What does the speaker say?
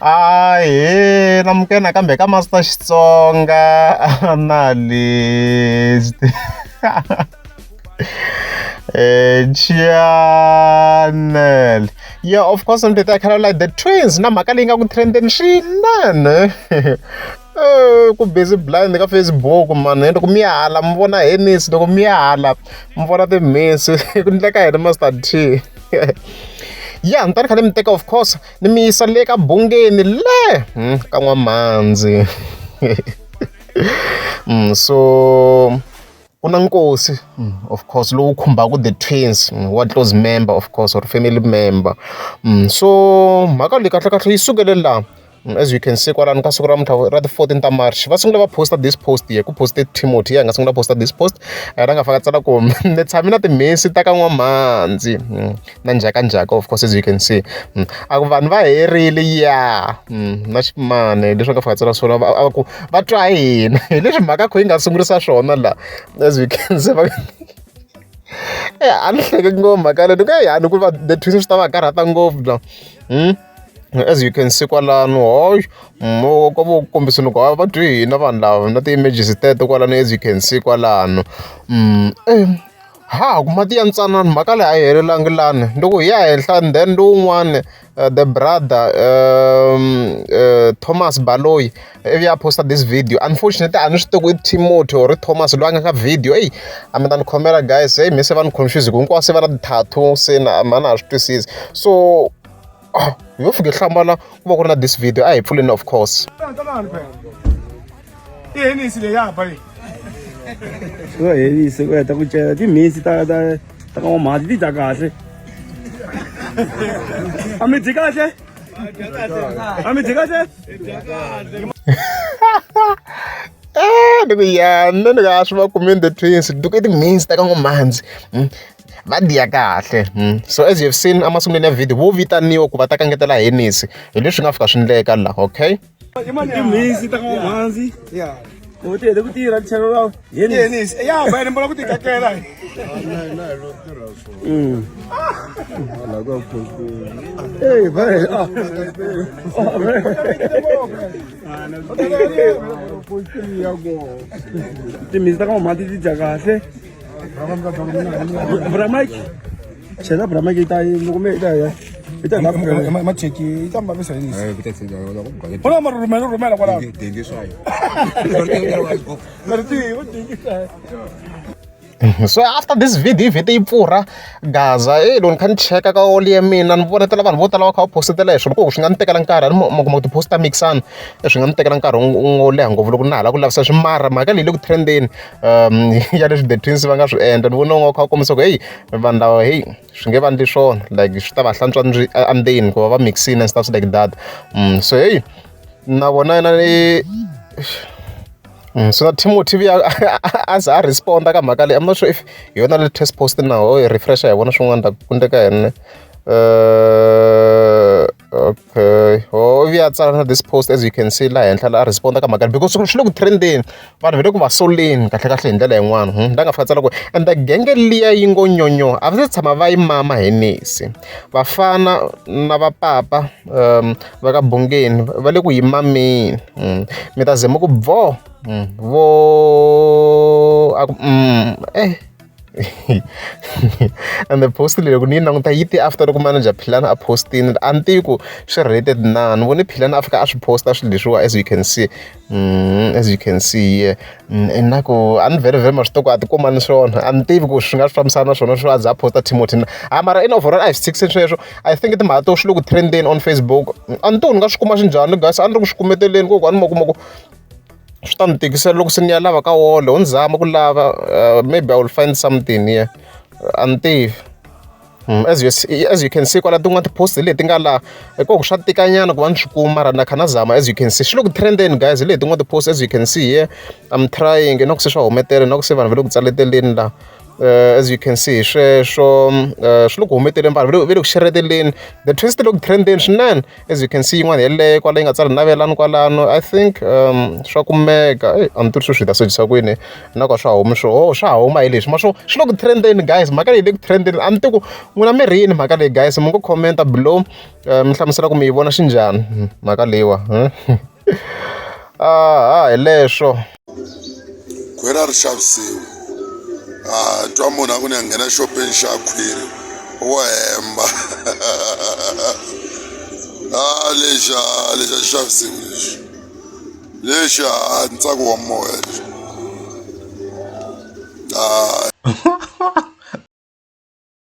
Ahee namukela nakambe ka Master Xitsonga Analyst channel yeah of course ni tita khala like the twins na mhaka leyi nga ku trendeni swinene ku busy blind ka Facebook mani loko mi ya hala mi vona Hennessy loko mi ya hala mi vona timhisi ku endleka yini Master T ya ni ta ni kha ni mi teka of course ni mi yisa le ka bungeni le ka n'wamhandzi so ku na nkosi of course lowu khumbaka the twins wa close member of course or family member so mhaka leyi kahlekahle yi sukele laha. As you can see kwalano ka siku ra namuntlha ra ti-14 ta March va sungule va posta this post here ku poste Timothy ya nga sungula posta this post ra nga faka tsala ku ni tshame na timhisi ta ka n'wamhandzi na njhakanjhaka of course as you can see a ku vanhu va herile ya na ximane leswi va nga faka tsala swona a ku va twa hi hina hi leswi mhaka kho yi nga sungurisa swona la as you can see va a ni hleke ngopfu mhaka leyi ni ku ya ni ku va the twins swi ta va karhata ngopfu la. As you can see kwalano hoyi mo ko vo kombisa loko va dye hina vanhu lava na ti-images teto kwalano as you can see kwalano ha ha ku mati ya ntsanana mhaka leyi a yi helelangi lani loko hi ya henhla and then lowun'wani the brother Thomas Baloyi ivi a post-a this video unfortunately a ni swi tivi ku i Timothy or i Thomas loyi a nga ka video eyi a mi ta ni khomela guys heyi me se va ni confuse hi ku hinkwavo se va na ti-tattoo se na a na ha swi twisisi so hi yo fika hi hlamala ku va ku ri na this video a hi pfuleni of course i henisi leyi ya ba yi Swo henisi ku heta ku cela timhisi ta ta ta ka n'wamhadi ti dya kahle a mi dyi kahle a mi dyi kahle ni ku ya ni ni nga swi va kumini the twins loko i timhisi ta ka n'wamhandzi va dya kahle so as you have seen emasungulweni ya video vo vitaniwa ku va ta kangetela Hennessy hi leswi nga fika swi ndleka la okay timhisi ta ka n'wamhandzi u ti hete ku tirha tlhelo ra Hennessy ya ba ni vona ku ti kakela Hey, vai. Ah. Timhisi ta ka n'wamhandzi ti dya kahle Bra Mike. Chela Bra Mike ita loko me ita ya. Ita la ma cheki yi ta mbavisa yini Vona ma rhumela rhumela kwalaho So after this video yi vhete yi pfurha Gaza e loko ni kha ni cheka ka wall ya mina ni vonetela vanhu vo tala va kha va postela hi swona ku swi nga ni tekela nkarhi a ni ma kuma ku ti-post ta mixana swi nga ni tekela nkarhi wo leha ngopfu loko na ha lava ku lavisa swi mara mhaka leyi le ku trend-eni ya leswi the twins va nga swi endla ni vona u kha u kombisa ku heyi vanhu lava heyi swi nge va endli swona like swi ta va hlantswa endzeni ku va va mixini and stuff like that so heyi na vona yena ni so na Timothy vuya a za a respond-a ka mhaka leyi I'm not sure if hi yona latest post na ho hi refresh hi vona swin'wana la ku endleka yini okay ho vuya a tsala na this post as you can see laha henhla la a respond-a ka mhaka leyi because swi le ku trend-eni vanhu va le ku va soleni kahlekahle hi ndlela yin'wana la nga fika tsala ku ende genge liya yi ngo nyonyo a va se tshama va yi mama Hennessy vafana na vapapa va ka Bungeni va le ku yi mameni mi ta ze mi ku bvo vo a ku and the post leyi loko ni yi languta yi te after loko manager Philani a post-ini a ni tivi ku swi related na ni vone Philani a fika a swi post-a swilo leswiwa as you can see as you can see here na ku a ni vhele ma swi tiva ku a ti kumani swona a ni tivi ku swi nga swi fambisana na swona swo a za a post-a Timothy na ha mara in overall a hi swi tshikiseni sweswo I think timhaka to swi le ku trend-eni on Facebook a ni tivi ku ni nga swi kuma xinjhani guys a ni ri ku swi kumeteleni ku a ni ma kuma ku swi ta ni tikisela loko se ni ya lava ka wolo ho ni zama ku lava maybe I will find something here a ni tivi as you as you can see kwala tin'wana ti-post hi leti nga laha hi ku swa tikanyana ku va ni swi kuma mara na kha na zama as you can see swi le ku trend-eni guys hi leti tin'wana ti-post as you can see here I'm trying na ku se swa humetela na ku se vanhu va le ku tsaleteleni laha. As you can see hi sweswo swi le ku humeteleni vanhu va le ku xereteleni the twins ti le ku trendeni swinene as you can see yin'wana yeleyo kwala yi nga tsala navelani kwalano I think swa kumeka eyi a ni tivi swi ta swi ku yini na ku a swa ha humi swo oh swa ha huma hi leswi ma swo swi le ku trendeni guys mhaka leyi le ku trendeni a ni tivi ku n'wina mi ri yini mhaka leyi guys mi ngo comment below mi hlamusela ku mi yi vona xinjhani mhaka leyiwa aha hi leswo. Khwiri a ri xavisiwi a twa munhu a ku ni ya nghena xopeni xa khwiri wo hemba a lexa lexa xi xavisiwi lexi lexi a ntsako wa moya lexi.